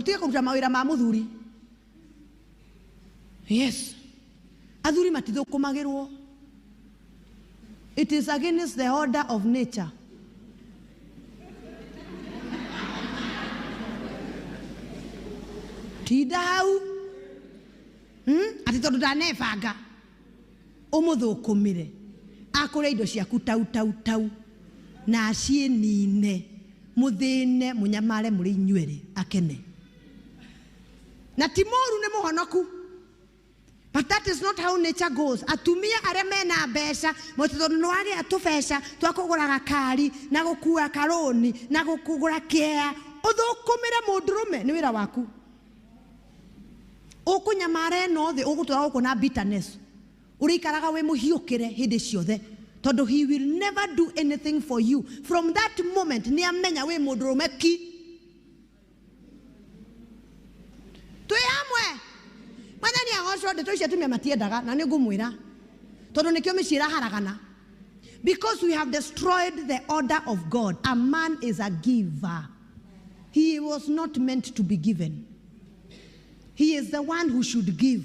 Ũtige kũruta mawĩra ma mũthuri. Yes, athuri matithũkũmagĩrwo. It is against the order of nature. Tinda hau. Atĩ tondũ ndanebanga ũmũthũkũmĩre akũre indo ciaku tau tau tau na aciĩnine, mũthĩne mũnyamare mũrĩ inyuerĩ, akene. Na ti mũru, nĩ mũhonoku. But that is not how nature goes. Atumia arĩa mena mbeca mote tondũ nĩ wagĩa tũbeca twa kũgũra gakari na gũkua karũni na gũkũgũra kĩea, ũthũkũmĩre mũndũrũme nĩ wĩra waku. Ũkũnyamara ĩno thĩ, ũgũtũra gũkũ na bitterness, ũrĩikaraga wĩ mũhiũkĩre hĩndĩ ciothe, tondũ he will never do anything for you. From that moment nĩ amenya wĩ mũndũrũme ki. Twĩ hamwe, Mwathani agocwo. Ndeto icio atumia matiendaga, na nĩ ngũmwĩra tondũ nĩkĩo mĩciĩ ĩraharagana, because we have destroyed the order of God. A man is a giver. He was not meant to be given. He is the one who should give.